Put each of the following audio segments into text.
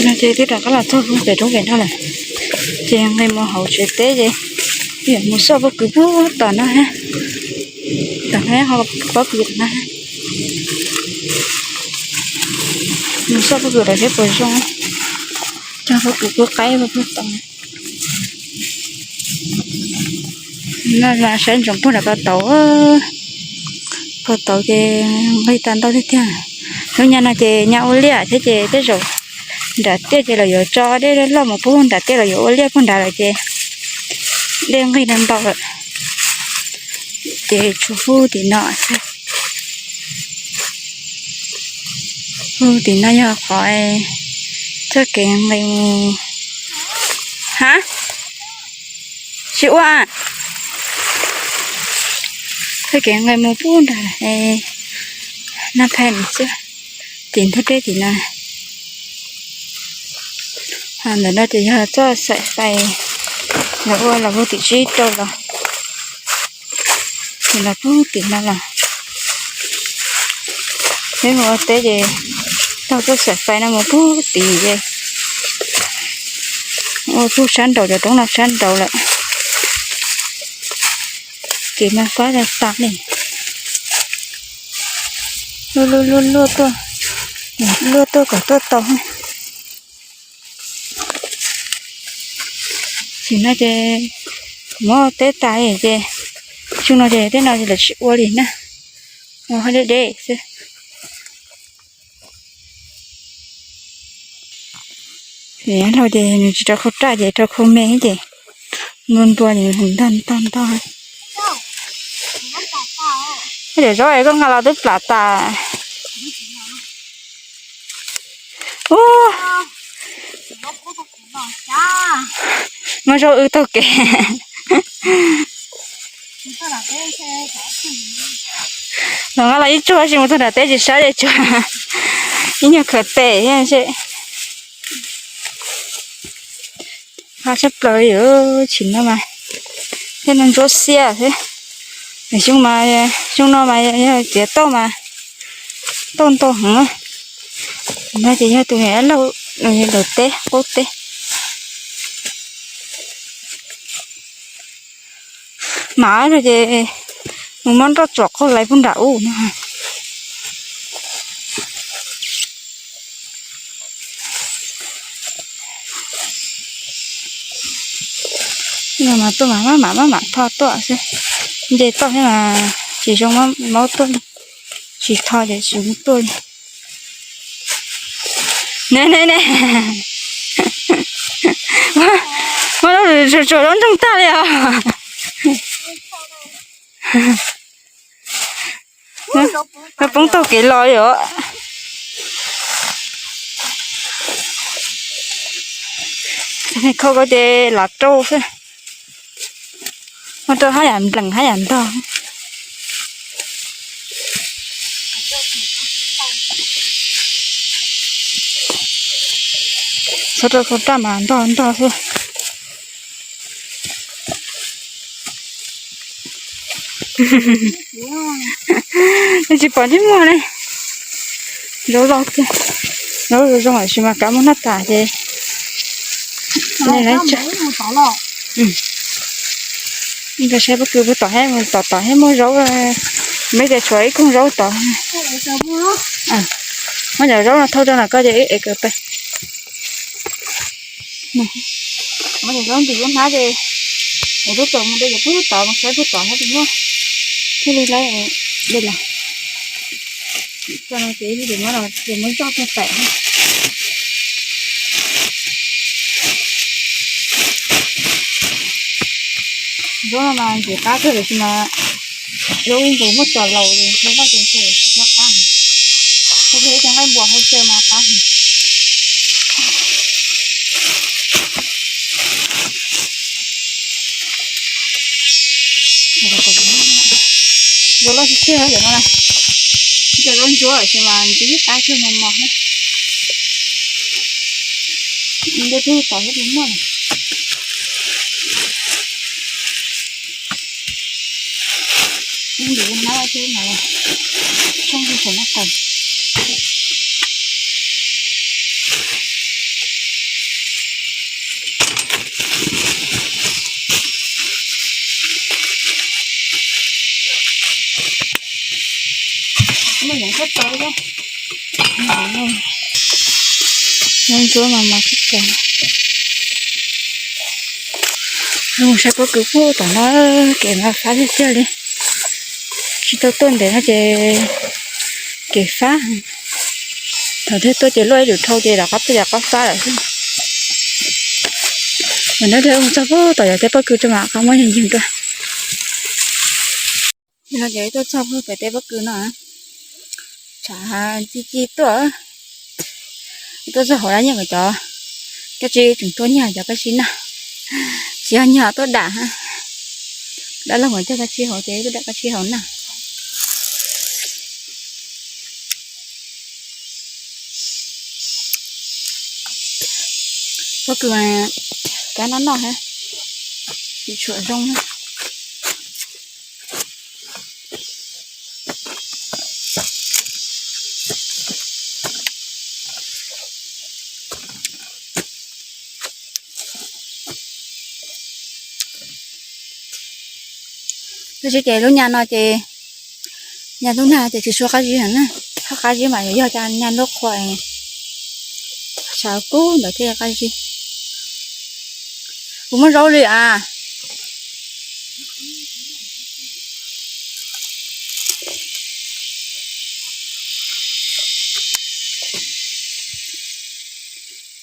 No ces twb rov qab los txog pem roob pem no lawm, ces nqis mus hauv tsev teb ces yuav mus xauj pob kws puag tom no thiab, tom no ho pob kws tom no, mus xauj pob kws tom seb puas zoo, cog pob kws puag qaib puag tom. No mas saib ntsoov puag nram ko taud, ko taud ces nqig tag ntau tiag tiag. Lub nyab no ces nyab ua liaj thiab ces tej zaum nram tiaj ces lawv yuav tso dej loj mus puag nram tiaj, lawv yuav ua liaj puag nrad lawm ces dej nqig ntau ntau lawm, ces tsuas hu tim no xwb. Hu tim no yog qhov txoj kev nqis mus. Ha, tsis ua, txoj kev nqis mus puag nrad, nab phaj xwb, tim nthaj deb tim no. Ntawm no ces yog txoj xaim fais, lawv ua los hu tim tsib rau los, ces los puag tim no los. Peb mus ua teb ces taug txoj xaim fais no mus puag tim ces ua puag sab nraud, cov roob no sab nraud lawm. Kev mas fab tas tas li. Luaj luaj luaj luaj tuaj, luaj tuaj kom tuaj tau. Tam sim no ces muab teb tas ces xyoo no ces tej no lawv tsis ua li na, ua hauj deb deb xwb. Ces nws tsis rau khau raj ces rau khau me ces ntua ntua ces ntog ntog ntog. Cov zaub es koj nqa los twb plam tas. Ub, muaj zaub wb taug kev. Los nqa los ib tsuag tab sis mus txog nram teb tsis saib li tsuag, ib nyuag khaws tes thiab. Qab tshaj plaws li, tsim no mas thiab no ntsuab xiab thiab. Xyoo mas, xyoo no mas yog txiav tauj mas tauj ntau heev. No ces yog tus niam dab laug ntawm teb qub teb. Mam no ces mus muab nroj tsuam qaug lais puag nram ub no. No mas tuaj mas maj mam maj mam tho tuaj xwb, nce toj thiab mas tsis zoo mab maub tuaj li, tsis tho ces tsis tuaj li. Ne ne ne, muab tsuam tsuam zaub ntsoog tag li os. Poob taug kev los li os. Khau ko ces lav rau xwb. Muab rau hab yam nplees hab yam ntog. Txhob rau khau raj mas ntog ntog xwb. Tsis pom ntsej muag ne. Zaub loj tiag. Zaub zoo zoo tab sis mas kav muab noj tas ces nej lawv tso. Nkag saib pob kws puag tom thiab, mus tom tom thiab muaj zaub, meb tias tshuav ib koog zaub tod. Muab cov zaub no thauj rau nram ko ces wb ev kawm pais. Muab cov zaub ntws lub hnab ces, es lub tod mus de ces puag tod mus saib puag tod thiab tus muab thiaj li lawv de los. Tso no ces ib pliag ces muab zoj kiag pem. Zaub no mas ntxim qab kawg tab sis mas zaub ib ntxwg muab txog laus ces ntshe noj ces ntshe tsis tshua qab. Ntshe ib cov nqaij npua hauv xyaw mas qab heev. Zaub loj tiag tiag cov no na. Cov zaub ntsuab tab sis mas ntxim qab kawg mos mos thiab. De pug tom thiab tus muaj. Ib ntim hnab thiab mas tshooj rau saum no qas. Muaj yoov txhob tau, yoov ntsuab mas mas txhob tau. Mus saib pob kws puag tom no, kev mas fab tiag tiag li. Tsis tau tuaj ntev no ces kev fab. Thaum twg tuaj ces luaj ib lwm dhau ces rov qab tuaj rov qab fab lawm xwb. Ntawm no mus txog puag tom yog tej pob kws tso mam qab muab yog ncig dua. No ces tuaj txog puag pem tej pob kws no, tshav ci ci tuaj. Tuaj txog hauv dab nyiaj kom cov, koj tsis tseem tuaj nyiag cov koj tsis noj, tsis yog nyiag tuaj dam. Dab laug mas cog koj tsis hauv ces tuaj dam koj tsis hauv na. Pob kws kab noj noj thiab, tsis tshua zoo. Tab sis ces lub nyab no ces, nyab lub nyab ces tsis tshua qab zib heev na. Qab zib mas yuav yog cov nyab lub qhua, tshav kub ntawd thiaj qab zib. Kuv muab zaub li as.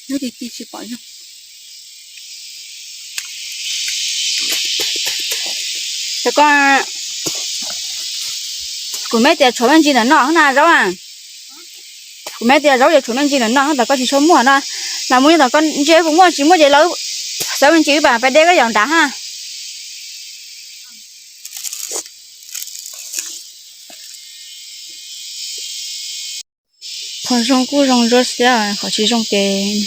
Lub ci ci tsis pom zoo. Ces koj, kuv meb tias tshuav me ntsis ntawm no na zaub na. Kuv meb tias zaub ces tshuav me ntsis ntawm no, tab koj tsis tshua muaj no. Mas muaj nyob tom koj ntsia puas muaj, tsis muaj ces lawv xav me ntsis wb pam pais de koj yaum nrad ha. Qhov zoo kuj zoo ntsuab xiab, qhov tsis zoo ces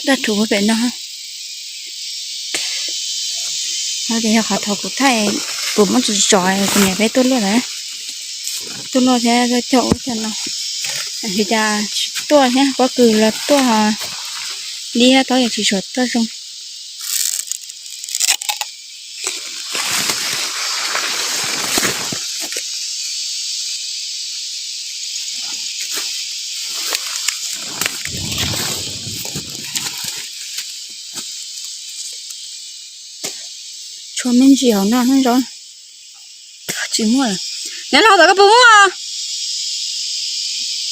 dab rhuv pem no. No ces yog qhov thaum kuv thaij, kuv muab tso tso, kuv niam peb tuaj luaj lawm, tuaj luaj thiab cog ub cog no. Tab sis cas tsis tuaj thiab, pob kws los tuaj, dib thiab taub yeej tsis tshua tuaj zoo. Tshuav me ntsis hauv no zoo. Tsis muaj lawm. Neb los tom koj puas muaj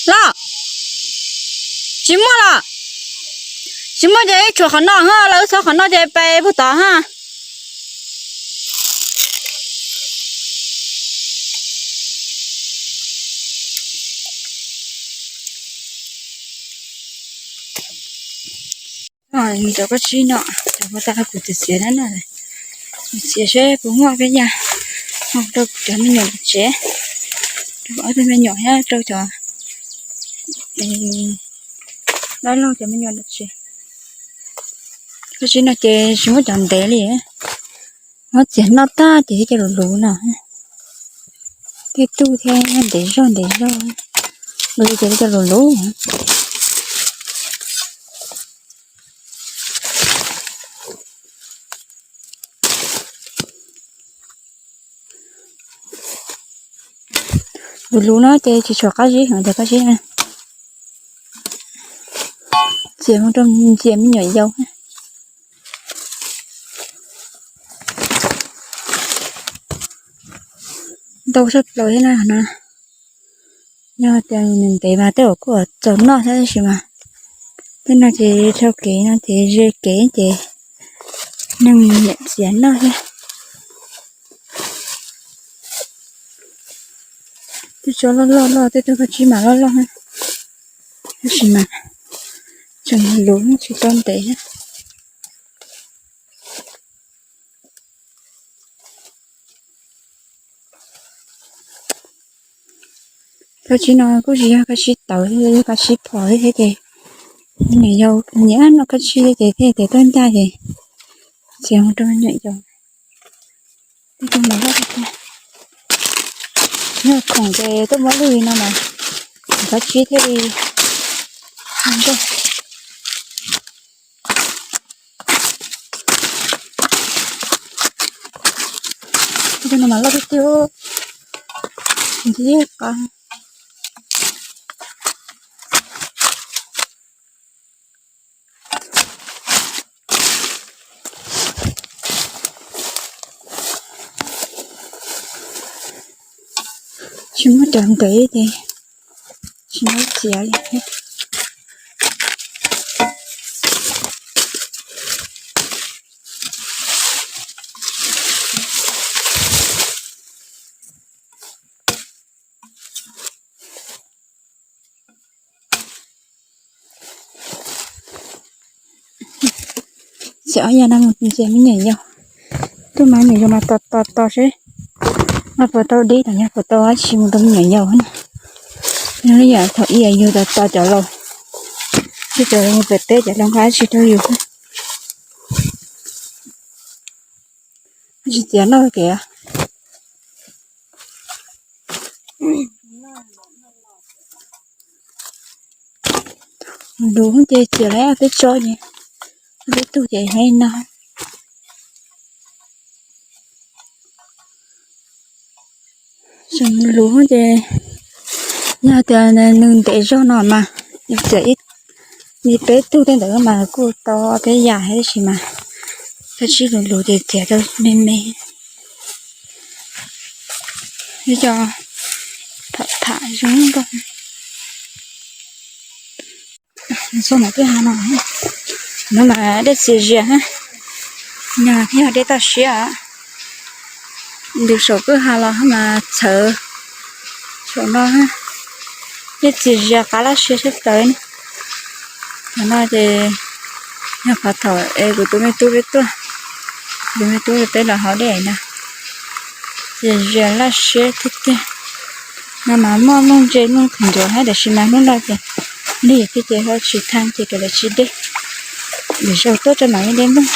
los? Tsis muaj los? Tsis muaj ces tshuav qhov no ha, lawv txhob qhov no ces pais puag tod ha. Cov koj tsib no, cov puag ta kuv txiav txiav na no, txiav seb puas muaj peb yam, rau cov me nyuam tsev, rau ob tug me nyuam thiab rau cov dab laug cov me nyuam tsev. Koj tsib no ces tsis muab cov ntev li, muab txiav noj tag ces cov luv luv no, tej tug thiab ntev zog ntev zog, luv ces cov luv luv. Luv luv no ces tsis tshua qab zib heev cov koj tsib na. Txiav mus rau ntxias me nyuam yaus. Ntau tshaj plaws thiab na no. Yog tias nws ntev mas tej zaum kuj txaus noj thiab tab sis mas tej no ces dhau kev no ces ze kev ces neeg nyiam txiav noj thiab. Tej tsob loj loj loj, tej tug koj tsib mas loj loj, tab sis mas tseem luv tsis tau ntev thiab. Koj tsib no kuj tsis yog koj tsib tawv, yog koj tsib phom thiab ces nyiam yau nyiam noj koj tsib ces thiaj tias tuaj ncaj ces txiav mus rau me nyuam yaus. Tej tug mas loj tiag tiag. Yog khoom ces tuaj muab lwj li no mas koj tsib thiaj li ntsej. Tej tug no mas loj tiag tiag. Ntxim qab. Tsis muaj cov ntev ces tsis muab txiav li thiab. Txiav ob yam no mus ntxias me nyuam yaus. Tuaj mas me nyuam yaus mas tos tos tos seb mas puas tau dib, tam yog puas tau dab tsi mus rau me nyuam yaus na. Yog li yam thaum ub yus tos tos cov laus, seb cov laus mus pem teb cov laus nqa dab tsi rau yus. Tsis txiav noj kev. Luv ces txiav lawm peb tso ces, peb tug ces nyob li no. Luv ces yog tias nws ntev zog no mas txiav li peb tug tej ntawd mas kuj tau peb yam thiab, tab sis mas tab sis luv luv ces txiav tau me me. Ib co tham tham zoo nkauj. Txog no peb ha no, no mas dej txias zias, no thiaj yog dej toj siab. Ntws saum kwj ha los mas txhawv saum no, dej txias zias qab laj siab sab plaws. Qhov no ces yog qhov thaum es kuv tus me tub peb tuaj, tus me tub peb los haus dej na, txias zias laj siab tiag tiag. No mas muaj mooj ntse mooj khaws ncuav thiab, tab sis mas hnub no ces lig thiab ces ho tsis thaj ces kav liam tsis de. Lwm zaug tuaj tso mam li de mooj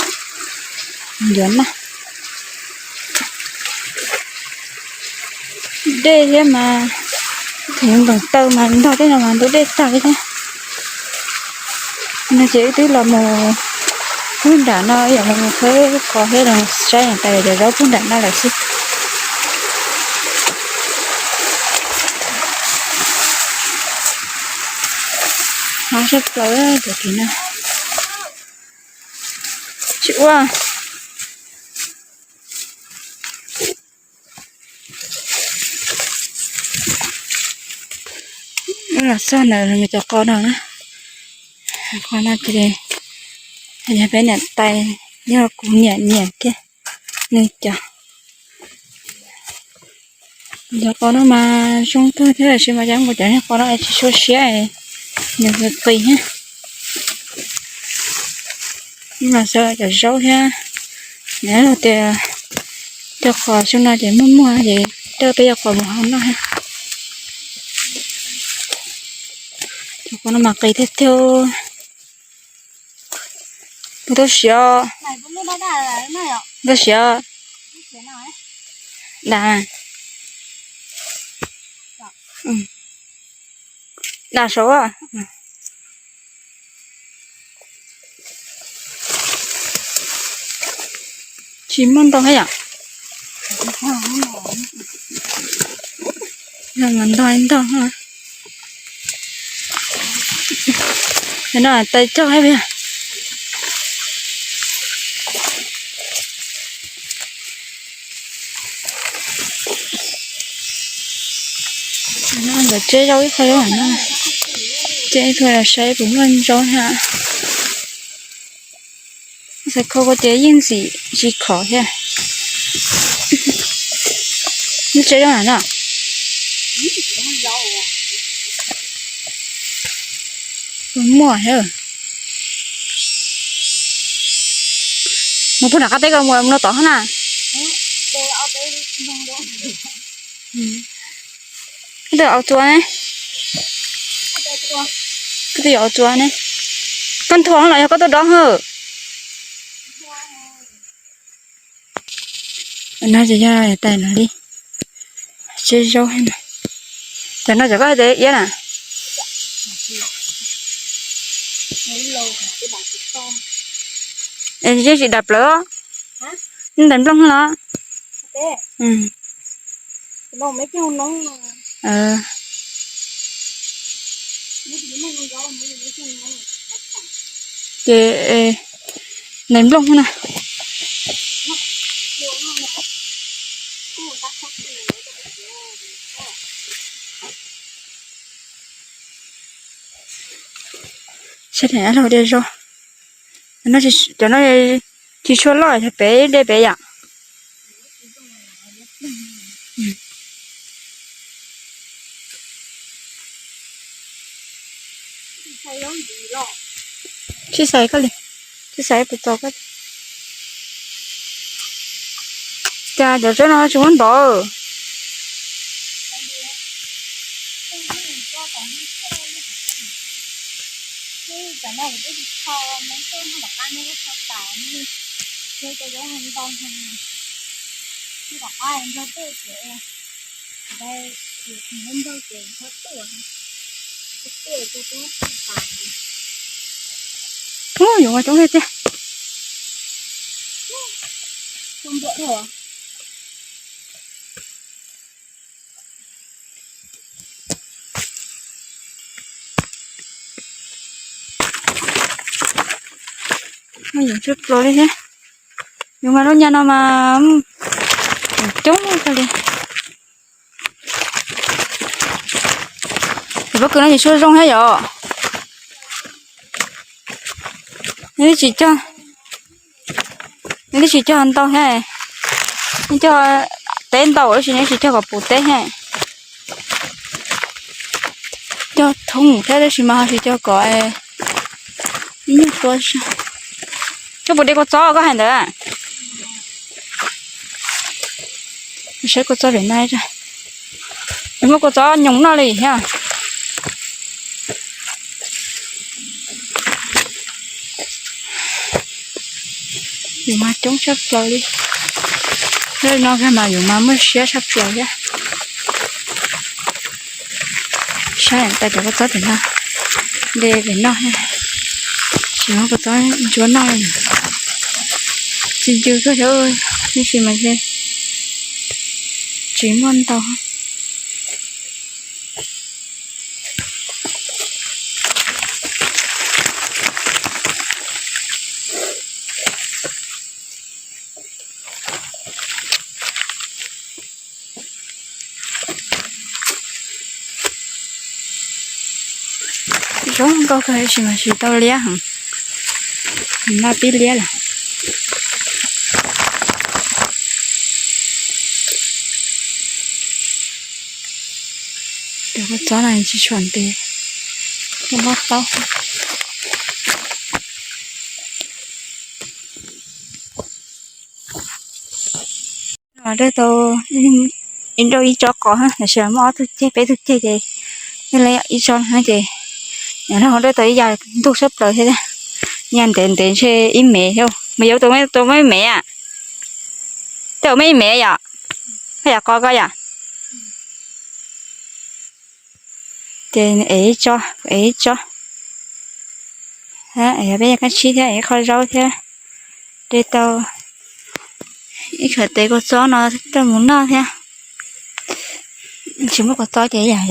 ncuav na. Dej thiab mas, thaum nploos taw mas ntog tej no mas ntub dej tag li thiab. No ces wb twb los mus puag nram no, yog los mus khawb qos thiab los saib tas cov zaub puag nram no lawm xwb. Hov sab plaws cov kev no. Tsis ua. Los txog ntawm cov qos no na, qos no ces yog peb niam tais, yog kuv niam niam kiag nws cov. Cov qos no mas zoo kawg thiab, tab sis mas cov, cov qos no tsis tshua siab, nws qis qis thiab. Mas xav cov zaub thiab, nws tias cov qos xyoo no ces muaj muaj ces rau peb cov qos mus hau noj thiab. Cov qos no mas qis tiag tiag. Puas tau siav? Tau siav. Dam, dam saud. Tsis muaj ntau thiab yom? Ntog ntog. No tais cog thiab. No nkawd tseb zaub ib qho zaub no, tseb ib qho los saib puas muaj zaub thiab. Xav kho koj tias yeej ntxim tsis khov thiab. Nws tseb zaub na no. Muaj thiab. Mus puag nram qab teb ko mus no tod na. Koj twb yuav ua txua ne? Koj twb yuav ua txua ne? Koj nthuav los yog koj tuaj dob hwj? No ces yog tais lawv li tseb zaub. Cov no cov koj hais tias iab na. Es yeej tsis dam plaws os. Yeej tais nplooj los. Ces nais nplooj na. Saib, de zog. Cov no tsis tshua loj, pem de pem yom. Sib xaiv koj li, sib xaiv puas txaus koj. Cas cov tsob no tsis muab ntov. Ub, yuav ua coob tiag tiag. Yuav tsuj plos li thiab. Yuav mas lub nyab no mas coob kawg li. Cov pob kws no tsis tshua zoo thiab yom. Nws twb tsis cog, nws twb tsis cog ntau thiab. Nws cog teb ntau tab sis nws tsis cog kom puv teb thiab. Cog thoob thiab tab sis mas ho tsis cog kom ib nyuag tua. Koj puas de kua txob koj hais ntawd? Saib kua txob pem no, muaj kua txob nyoos noj li thiab. Yus mas coob tshaj plaws li. Lawm no kag mas yus mas muaj siab tshaj plaws thiab. Saib tas cov kua txob pem no, de pem no, tsis muaj kua txob ntsuab noj li. Tsis ncw kawg thiab, tab sis mas tsis muaj ntau. Zoo nkauj kawg tab sis mas tsis tau liab heev, noj tib liab lawm. Cov kua txob no tsis tshua ntev, kua txob taub. Dej tau ib nrauj ib tsob qos, tam sim no muaj ob tug ceg peb tug ceg ces yog li ib tsob no ces nws ho dej tau ib yam ntug sab plaws thiab. Yam ntev ntev ntshe ib mev, mas yuav tus muaj ib mev a, tej tus muaj ib mev yom, koj yam qos koj yom. Ces ev ib tsob, ev ib tsob, ev peb yam kab tsib thiab, ev ib qho zaub thiab, de tau ib khawv tes kua txob no coj mus noj thiab. Tsis muaj kua txob ces yam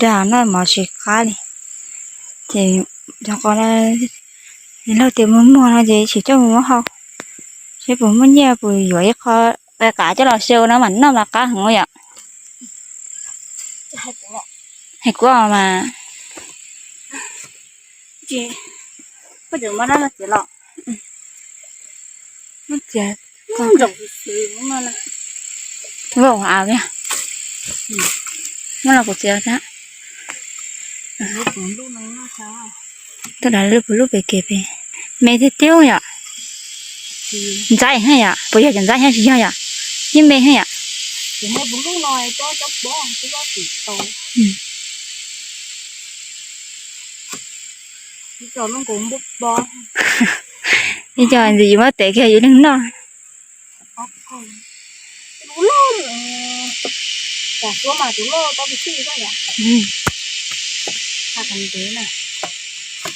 dag noj mov tsis qab li. Ces cov qos no laug tias muag muag no ces tsis coj mus muab hau, seb puas muaj nyiaj puas yuav ib qho qav coj los xyaw no mas noj mas qab heev yom. Hais kuv mas. Muab los kuv txiav thiab. Tuaj dam lub puv lub pem kev pem, me tiag tiag yom. Ntxaib heev yom, puas yog cov ntxaib thiab tsis yog yom? Yeej me heev yom. Ib co ntxim yus muab tev kiag yus leeg noj.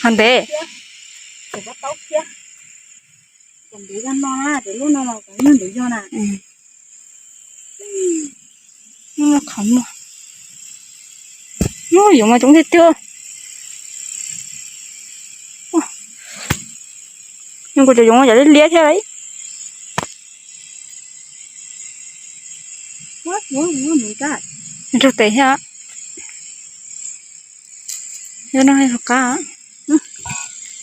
Ho ntev. Qhov muag. Yoov mas coob tiag tiag. Yoov kuj cov yoov yam liab liab thiab lauj. Nrog tes thiab. Yog no qab.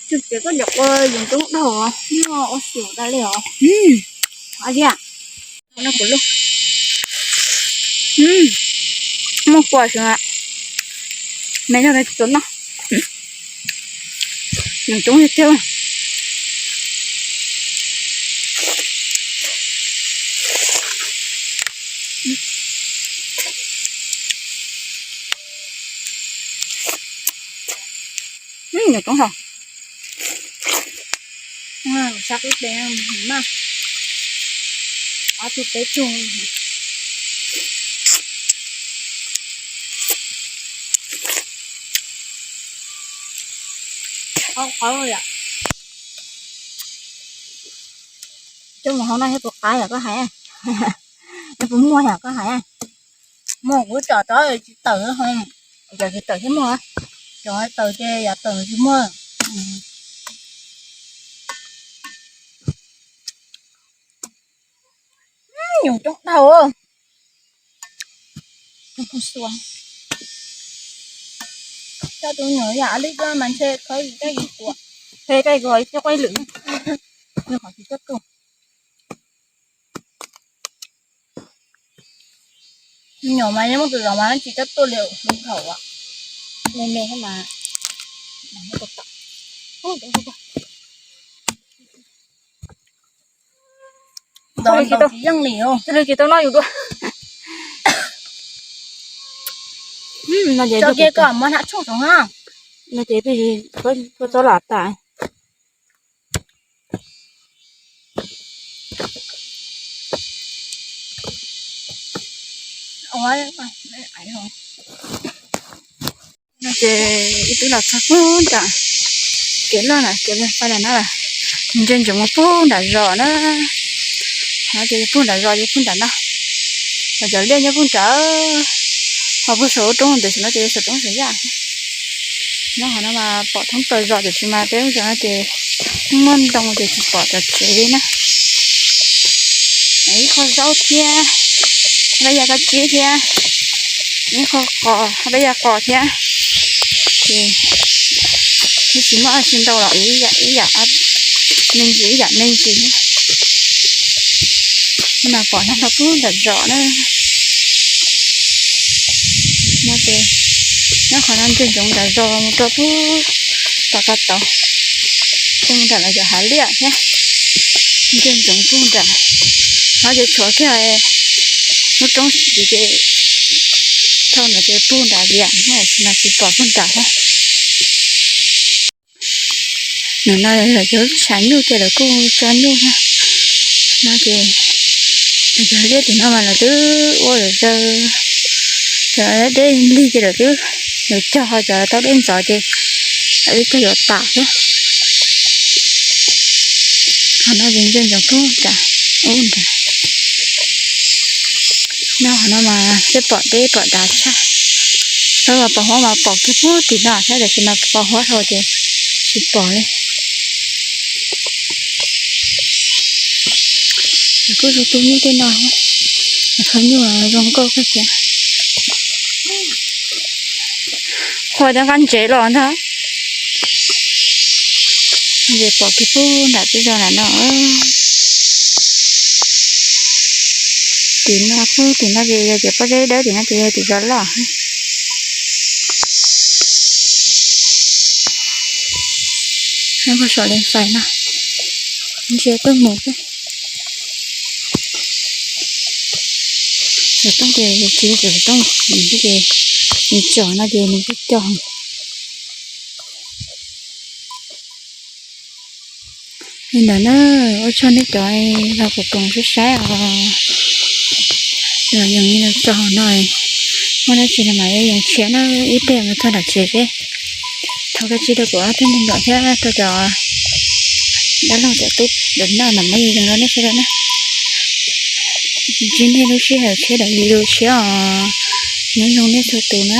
Tsis tias koj nyuam qhuav yoov coob dhau, ua xyum dai li os. Muaj kua xwb. Me no tsis tau noj. Yoov coob tiag tiag. Yoov coob hos. Sab qub pem mas ob tug peb tug. Qhov qhov yom. Coj mus hauv no thiab puas qab yom koj hais? Puas muaj yom koj hais? Muaj kuv tsom tod tsis tawm, cov tsis tawm thiab muaj, cov tawm ces yam tawm tsis muaj. Yoov coob dhau. Coj tus nyuam yam li ko mas ntshe koj yim koj yim kuam, ntshe koj yim kuam ib txoj quav lwm, nws qhov tsis coj tuaj. Nyuam mas yeej muaj tus zov mas tsis coj tuaj li hauv, me me mas. Ntau tsis yeej li, tsis tau noj yus dua. Tso kiag kom muab hnab tshooj zoov na. No ces twb txob lam tas. No ces ib tug los txog pug nram kev loj na, kev fais lawm na, ntsia ntsoov mus pug nram zos na. No ces pug nram zos ces pug nram no, ho cov liaj nyob pug nram, ho pug saum lub roob ntawd, tam sim no ces saum roob saum yaj. Nyob qhov no mas pom thoob plaws zos, tiam sis mas peb lub zos no ces muaj ntoo ces tsis pom cov tsev li na. Ib qho zaub thiab, peb ya kab tsib thiab, ib qho qos, peb ya qos thiab. Ces ib tsis muaj dab tsi ntau los ib yam me ntsis, ib yam me ntsis. Mas pom nyob rau pug nram zos na. No ces nyob qhov no ntsia ntsoov nram zos mus rau pug tom qab tod, pug nram lawv cov hav liaj thiab, ntsia ntsoov pug nram. No ces tshuav kiag lub roob tid ces thauj no ces pug nram liaj, tam sim no tsis pom pug nram thiab. Nws no lawv cov lub tshav nyuj ces lawv kuj tso nyuj na. No ces lawv cov liaj tim no mas lawv twb ua lawm zaws, cov deb lig ces lawv twb, lawv cog, ho cov tau dej ntxov ces lawv twb cog yuav tas thiab. Qhov no ces ntsia ntsoov pug nram, ub nram. No qhov no mas peb pom deb pom dav tshaj. Thaum pos huab mas pom kiag pug tim no thiab, tam sim no pos huab dhau ces tsis pom li. Kuj zoo tu nyuj tej no, qhov nyuj zoo nkauj kawg thiab. Qhua cov nqaj ntsev los ntag. Ces pom kiag pug nram peb zos nram no. Tim no pug tim no ces yog tias pob zeb dawb, tim no ces yog tim zos loj. Nyob puag saum leej fais no, ntsia tuaj mus xwb. Xov tooj ces tsis yog xov tooj, nws twb ces nws tsom no ces nws twb cog. Li ntawd na, ua tsaug nej cov los koom saib saib os. Los yeej li no txog no, muaj dab tsi no mas yeej tshiab na, ib pliag mus txog nram tsev seb. Thov koj tsis rau kuv ob tug me nyuam thiab rau cov dab laug cov tub ntawm no mas muab yeej rau nej sawv daws na. Ntsib nej lub sij hawm tshiab daim video tshiab os. Nyob zoo nej txhua tus na.